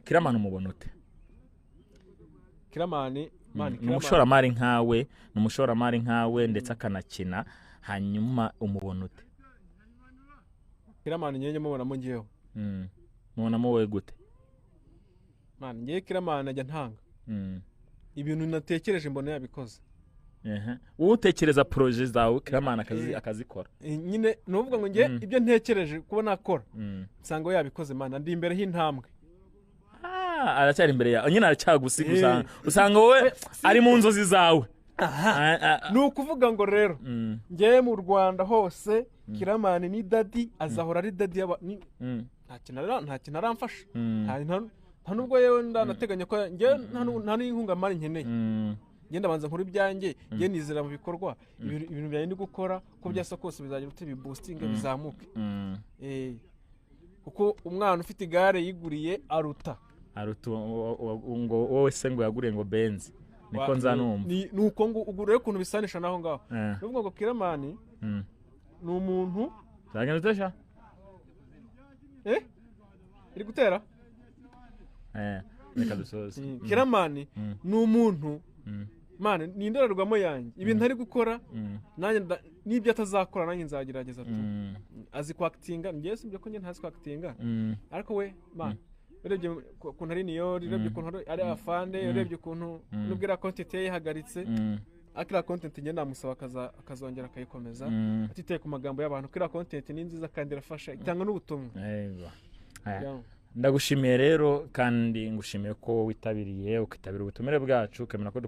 Killaman umubona ute? Killaman, man. Ni umushoramari nkawe, ni umushoramari nkawe ndetse akanakina. Hanyuma umubona ute? Killaman ngewe mubonamo ngewe. Mubonamo wowe gute? Man, ngewe Killaman ajya ntanga ibintu natekereje, mbona yabikoze. Ehe. Wowe utekereza projet zawe, Killaman akazikora. Nyine ni ukuvuga ngo ngewe ibyo ntekereje kuba nakora, nsanga we yabikoze. Man, ndi imbere y'intambwe. Ah, aracyari imbere yawe nyine, aracyagusiga. Usanga wowe ari mu nzozi zawe. Ah, ah, ah. Ni ukuvuga ngo rero ngewe mu Rwanda hose Killaman ni daddy, azahora ari daddy nta kintu aramfasha. Nta nubwo yewe ndanateganya ko ngewe nta n'inkunga man nkeneye. Ngenda ndabanza nkora ibyanjye, ngewe nizera mu bikorwa, ibintu byanjye ndi gukora, uko byasa kose bizagira uti biboostinge, bizamuke. Kuko umwana ufite igare yiguriye aruta Aruta ngo wowe se ngo yaguriye ngo Benz, niko nza numva. Ni uko ngo ubwo rero ukuntu bisanisha naho ngaho, ni ukuvuga ngo Killaman ni umuntu. Byagenda ute sha? Iri gutera. Reka dusoze. Killaman ni umuntu, man, ni indorerwamo yanjye. Ibintu ari gukora, nanjye n'ibyo atazakora nanjye nzagerageza tu. Azi kwactinga. Njyewe sibyo ko njye ntazi kwactinga, ariko we, man, urebye ukuntu ari niyori, urebye ukuntu ari afande, urebye ukuntu nubwo iriya content ye yihagaritse, ariko iriya content njye namusaba akazongera akayikomeza, atitaye ku magambo y'abantu, ko iriya content ni nziza kandi irafasha, itanga n'ubutumwa. Yego. Aya. Yeah. Ndagushimiye rero, kandi ngushimiye ko witabiriye, ukitabira ubutumire bwacu, ukemera ko